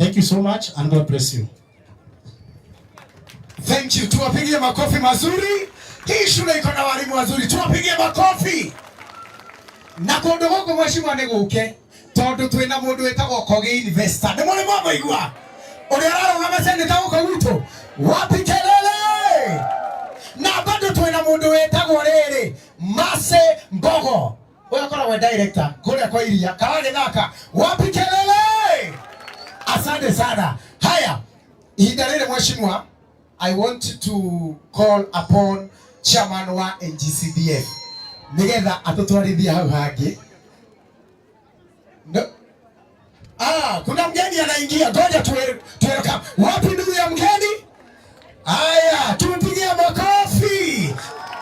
Thank you so much and God bless you. Thank you. Tuwapigie makofi mazuri. Hii shule iko na walimu wazuri. Tuwapigie makofi. Na kundu guku, mheshimiwa, nĩ gũke tondu twina mundu wĩtagwo Kogi Investor. Nĩ mũrĩ mwamũigua ũrĩa ararũgama seneta gũkũ gwitũ? Wapi kelele? Na bado twina mundu wĩtagwo rĩrĩ Mase Mbogo, ũyũ akoragwo e director kũrĩa kwa iria Karagĩthaka. Wapi kelele? Asante sana. Haya, ihinda rĩrĩ, mheshimiwa, I want to call upon chairman wa NGCDF nigetha atutwarithie hau hangi. No. Ah, kuna mgeni anaingia, ngoja tuwelcome. Wapi ndugu ya mgeni? Haya, tumpigie makofi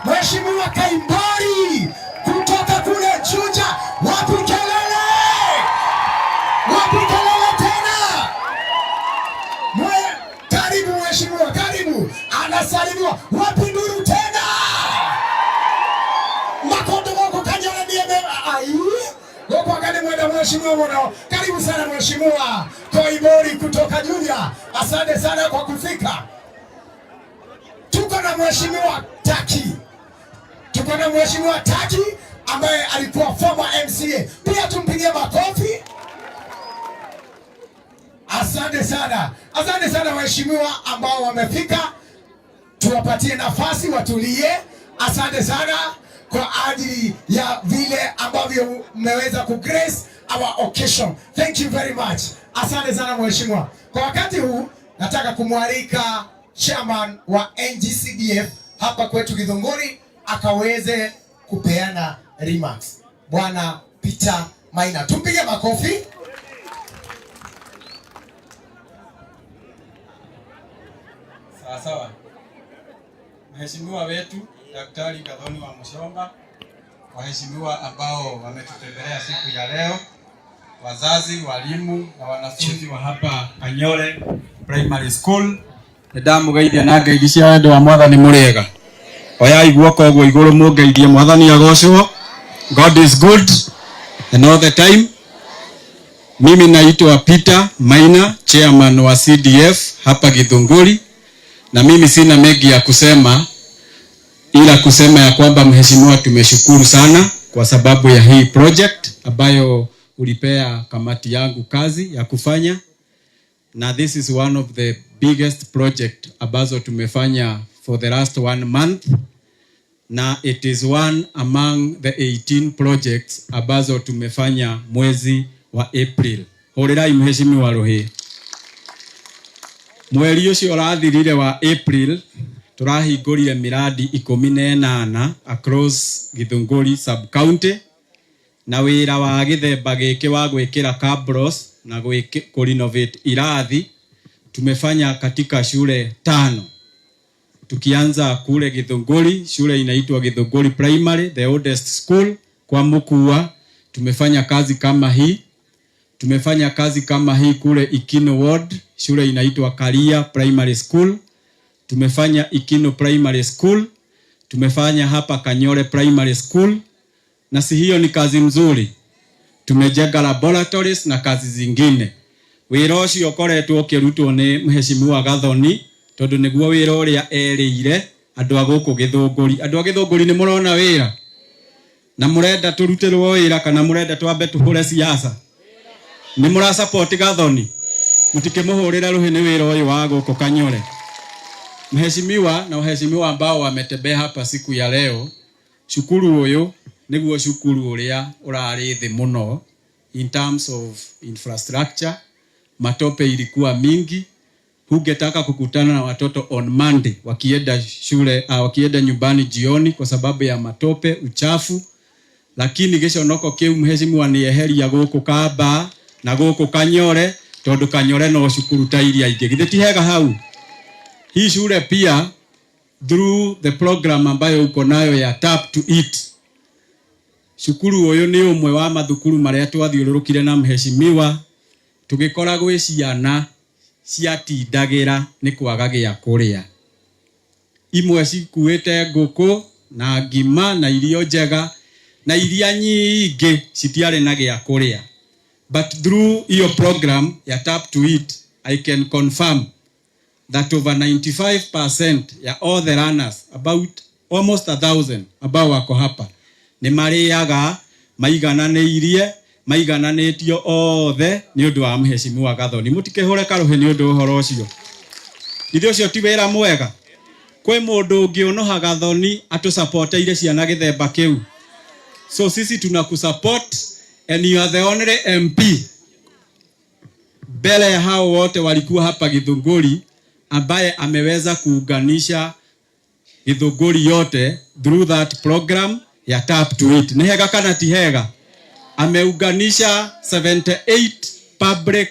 Mheshimiwa Kaimbori kutoka kule Juja. Wapi kelele? Wapi kelele tena? Mwe, karibu mheshimiwa, karibu. Anasalimiwa. Wapi nduru tena? Makondo goko Kanyore nieme ai. Goko agane mwenda mheshimiwa muno. Karibu sana, Mheshimiwa Koimbori kutoka Juja. Asante sana kwa kufika. Tuko na Mheshimiwa Taki. Tuko na Mheshimiwa Taki ambaye alikuwa former MCA. Pia tumpigie makofi. Asante sana, asante sana waheshimiwa ambao wamefika, tuwapatie nafasi watulie. Asante sana kwa ajili ya vile ambavyo mmeweza ku grace our occasion. Thank you very much. Asante sana mheshimiwa. Kwa wakati huu nataka kumwalika chairman wa NGCDF hapa kwetu Githunguri akaweze kupeana remarks. Bwana Peter Maina, tumpige makofi. Sawa sawa. Mheshimiwa wetu Daktari Gathoni wa Muchomba, waheshimiwa ambao wametutembelea siku ya leo, wazazi, walimu na wanafunzi wa hapa Kanyore Primary School, nĩndamũgeithia na ngeithi cia wendo wa Mwathani. Mũrĩega? Oyai guoko ũguo igũrũ mũngeithie. Mwathani agocwo. God is good and all the time. Mimi naitwa Peter Maina, chairman wa CDF hapa Githunguri, na mimi sina mengi ya kusema ila kusema ya kwamba, mheshimiwa, tumeshukuru sana kwa sababu ya hii project ambayo ulipea kamati yangu kazi ya kufanya, na this is one of the biggest project ambazo tumefanya for the last one month, na it is one among the 18 projects ambazo tumefanya mwezi wa April. Hũrĩrai mheshimiwa rũhĩ. Mweri ũcio ũrathirire wa April tũrahingũrire miradi 18 across Githunguri sub county, na wĩra wa gĩthemba gĩkĩ wa gwĩkĩra cabros na kũrenovate irathi tumefanya katika shule tano, tukianza kule Githunguri, shule inaitwa Githunguri Primary, the oldest school kwa Mukua. Tumefanya kazi kama hii. Tumefanya kazi kama hii kule Ikino Ward, shule inaitwa Karia Primary School. Tumefanya Ikino Primary School, tumefanya hapa Kanyore Primary School, na si hiyo ni kazi mzuri? Tumejenga laboratories na kazi zingine. Wĩra ũcio ũkoretwo ũkĩrutwo nĩ Mheshimiwa Gathoni tondũ nĩguo wĩra ũrĩa erĩire andũ a gũkũ Gĩthũngũri. Andũ a Gĩthũngũri, nĩ mũrona wĩra na mũrenda tũrutĩrwo wĩra kana mũrenda twambe tũhũre siasa? Nĩ mũra support Gathoni? Mũtikĩmũhũrĩre rũhĩ nĩ wĩra ũyũ wa gũkũ Kanyore. Mheshimiwa na waheshimiwa ambao wametembea hapa siku ya leo, cukuru ũyũ nĩguo cukuru ũrĩa ũrarĩ thĩ mũno in terms of infrastructure. Matope ilikuwa mingi, hungetaka kukutana na watoto on Monday wakienda shule, wakienda nyumbani jioni kwa sababu ya matope, uchafu. Lakini gĩconoko kĩu mheshimiwa nĩ eheria gũkũ Kamba na gũkũ Kanyore, tondũ Kanyore no cukuru ta iria ingĩ. Githĩ ti hega hau? Hii shule pia, through the program ambayo uko nayo ya Tap to Eat, cukuru ũyũ nĩ ũmwe wa mathukuru marĩa twathiũrũrũkire na mheshimiwa tũgĩkora gwĩ ciana ciatindagĩra nĩ kwaga gĩa kũrĩa. Imwe cikuĩte ngũkũ na ngima na irio njega, na iria nyingĩ citiarĩ na gĩa kũrĩa. But through hiyo program ya Tap to Eat I can confirm that over 95% ya all the learners, about almost 1,000 ambao wako hapa, nĩ marĩaga maigananĩirie, maigananĩtio othe nĩ ũndũ wa mheshimiwa Gathoni. Mũtikĩhũre karũhĩ nĩ ũndũ ũhoro ũcio. Ithe ũcio ti wĩra mwega? Kwĩ mũndũ ũngĩ ũnoha Gathoni atũsupporteire ciana gĩthemba kĩu? So sisi tunakusupport and you are the only MP mbele ya hao wote walikuwa hapa Githunguri ambaye ameweza kuunganisha Githunguri yote through that program ya Tap to Eat. Ni hega kana ti hega? Ameunganisha 78 public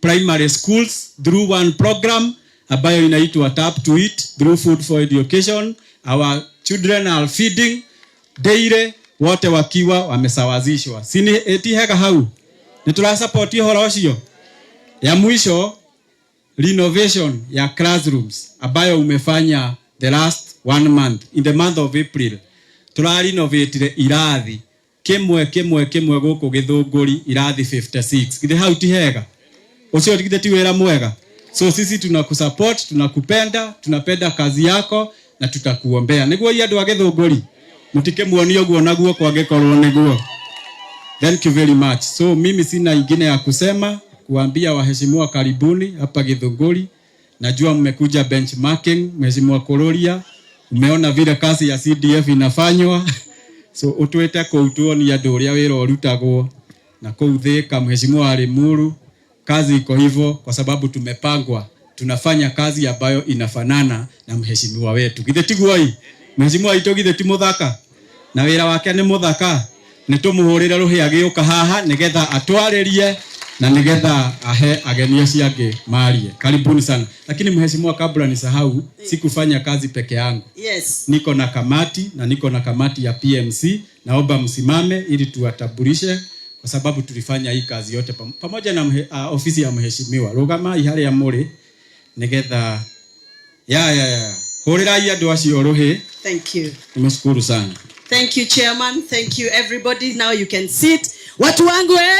primary schools through one program ambayo inaitwa Tap to Eat through Food for Education. Our children are feeding daily, wote wakiwa wamesawazishwa. Si ni ti hega hau? Nĩ tũrasupport ũhoro ũcio. Ya mwisho, renovation ya classrooms ambayo umefanya the last one month, in the month of April, tũrarenovatire irathi kimwe kimwe kimwe gũkũ Githunguri, irathi 56. Githĩ hau ti hega? Ũcio githĩ ti wĩra mwega? So sisi tunakusupport, tunakupenda, tunapenda kazi yako na tutakuombea. Nĩguo i andũ a Githunguri, mũtikĩmuonie ũguo na guoko angĩkorwo nĩguo. Thank you very much. So mimi sina ingine ya kusema, kuambia waheshimiwa karibuni hapa Githunguri. Najua mmekuja benchmarking, Mheshimiwa Kororia, umeona vile kazi ya CDF inafanywa. So utwite kũu tuonie andũ ũrĩa wĩra ũrutagwo na kũu Thika, Mheshimiwa Limuru, kazi iko hivyo kwa sababu tumepangwa, tunafanya kazi ambayo inafanana na mheshimiwa wetu. Githĩ tiguo ĩ? Mheshimiwa witũ githĩ ti mũthaka? Na wĩra wake nĩ mũthaka? Nĩ tũmũhũrĩre rũhĩ agĩũka haha nĩgetha atwarĩrie na nĩgetha ahe ageni acio angĩ marie. Karibuni sana. Lakini mheshimiwa, kabla nisahau, sikufanya kazi peke yangu. Niko na kamati na niko na kamati ya PMC. Naomba msimame ili tuwatambulishe kwa sababu tulifanya hii kazi yote pamoja na ofisi ya mheshimiwa. Rũgamai harĩa mũrĩ nĩgetha ya ya ya hũrĩrai andũ acio rũhĩ. Thank you. Nimeshukuru sana. Thank you, Chairman. Thank you, everybody. Now you can sit. Watu wangu eh?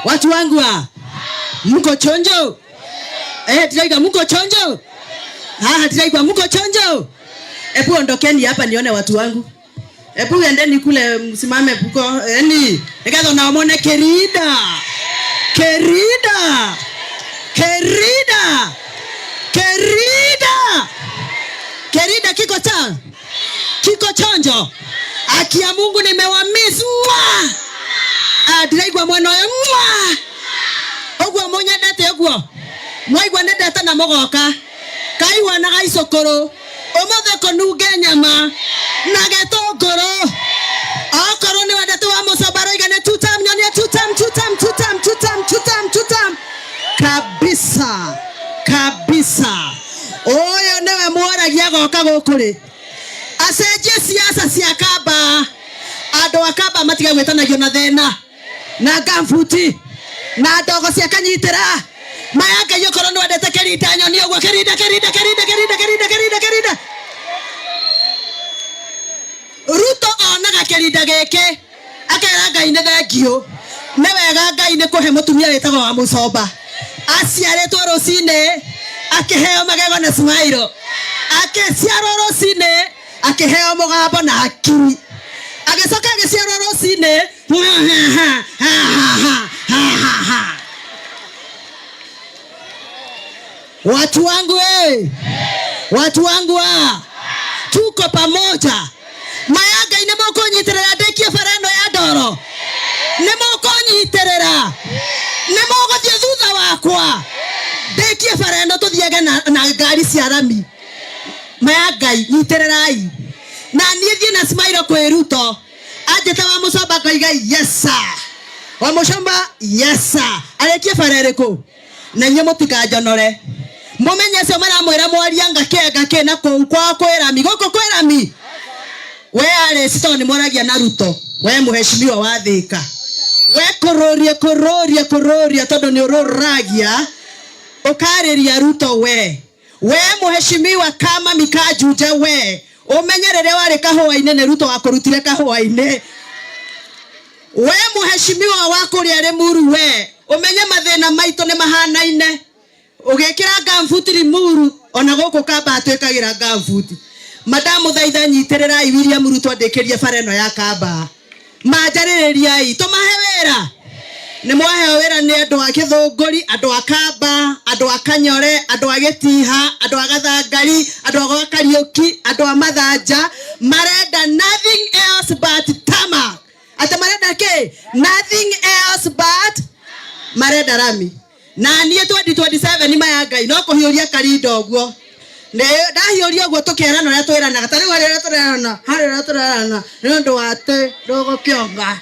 Watu wangu ah. Mko chonjo? Eh, tilaiga mko chonjo? Ah, tilaiga mko chonjo? Ebu ondokeni hapa nione watu wangu. Ebu endeni kule msimame buko. Eni, nikaanza naomone Kerida. Kerida. Kerida. Kerida. Kerida kiko cha? Kiko chonjo. Aki ya Mungu nimewamiss. Mwah! Ah, ndiraigua mwena ũyũ. Mwah! Ũguo mũnyendete ũguo. Mwaigua nĩ ndeta na mũgoka. Kaigua na gaicũkũrũ. Ũmũthĩ kũnunge nyama na gĩtũngũrũ. Okorwo nĩ wendete wa mũcomba roiga nĩ two time, nyonie two time, two time, two time, two time, two time, two time. Kabisa. Kabisa. Ũyũ nĩwe mworagia goka gũkũ rĩ. Acenjie siasa cia Kamba. Andũ a Kamba matige gwĩtanagio na thĩna na gambuti na ndogo cia kanyitĩra. Maya Ngai ũkorwo nĩ wendete Kĩrinda nyonie ũguo. Kĩrinda, Kĩrinda, Kĩrinda, Kĩrinda, Kĩrinda, Kĩrinda, Kĩrinda. Ruto onaga Kĩrinda gĩkĩ akera Ngai nĩ thengiũ. Nĩ wega Ngai nĩ kũhe mũtumia wĩtagwo wa mũcomba. Aciarĩtwo rũcinĩ akĩheo magego na smile. Akĩciarwo rũcinĩ akĩheo mũgambo na akiri. Agĩcoka agĩciarwo rũcinĩ. Watu wangu eh, watu wangu ah, tuko pamoja. Maya Ngai nĩ mũkũnyitĩrĩra ndĩkie bara ĩno ya ndoro. Nĩ mũkũnyitĩrĩra. Nĩ mũgũthiĩ thutha wakwa. Ndĩkie bara ĩno tũthiage na ngari cia rami. Maya Ngai nyitĩrĩrai. Na niĩ thiĩ na smile kwĩ Ruto. Anjĩta wa mũcomba ngoiga yes sir. Wa mũcomba yes sir. Arĩkie bara ĩrĩkũ? Na inyuĩ mũtikanjonore. Mũmenye acio maramwĩra mwaria ngake ngake na kũu kwao kwĩ rami. Gũkũ kwĩ rami. We Alex to nĩ mwaragia na Ruto. We mheshimiwa wa Thika. We kũrũria kũrũria kũrũria tondũ nĩ ũrũragia. Ũkarĩria Ruto we. We mheshimiwa kama Mikajunja we. Ũmenye rĩrĩa warĩ kahũa-inĩ nĩ Ruto wakũrutire kahũa-inĩ. We mheshimiwa wa kũrĩa Limuru we. Ũmenye mathĩna maitũ nĩ mahanaine. Ũgĩkĩra gumboot Limuru, ona gũkũ Kambaa twĩkagĩra gumboot. Mandamũthaitha nyitĩrĩrai William Ruto andĩkĩrie bara ĩno ya Kambaa. Manjarĩrĩriai tũmahe wĩra. Nĩ mwaheo wĩra nĩ andũ a Gĩthũngũri, andũ a Kamba, andũ a Kanyore, andũ a Gĩtiha, andũ a Gathangari, andũ a gwa Kariũki, andũ a Mathanja. Marenda nothing else but tarmac. Atĩ marenda kĩ? Nothing else but marenda rami. Na niĩ 2027 maya Ngai no kũhiũria karinda ũguo. Ndahiũria ũguo tũkerana ũrĩa twĩranaga. Ta rĩu harĩa ũrĩa tũrerana, harĩa ũrĩa tũrerana nĩ ũndũ wa atĩ ndũgũkĩonga.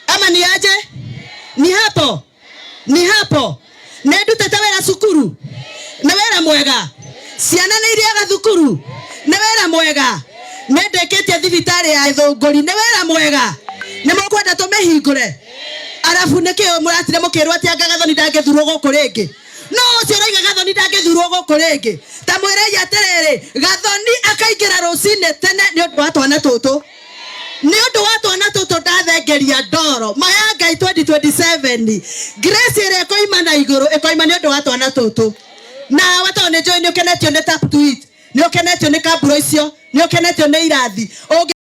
Ama ni aje? Ni hapo? Ni hapo? Nĩ ndutĩte wĩra cukuru? Nĩ wĩra mwega? Ciana nĩ irĩaga thukuru? Nĩ wĩra mwega? Nĩ ndĩkĩtie thibitarĩ ya Gĩthũngũri? Nĩ wĩra mwega? Nĩ mũkwenda tũmĩhingũre? Arabu nĩkĩ mũratire mũkĩrwo atĩ anga Gathoni ndangĩthurwo gũkũ rĩngĩ? No ũcio ũrauga Gathoni ndangĩthurwo gũkũ rĩngĩ, ta mwĩrei atĩrĩrĩ, Gathoni akaingĩra rũcinĩ tene nĩ ũndũ wa twana tũtũ. Nĩ ũndũ wa twana tũtũ ndathengeria ndoro. Maya Ngai 2027 grace ĩrĩa ĩkoima na igũrũ ĩkoima nĩ ũndũ wa twana tũtũ. Nawe tondũ nĩ njũĩ nĩ ũkenetio nĩ tap to eat, nĩ ũkenetio nĩ kamburo icio, nĩ ũkenetio nĩ irathi.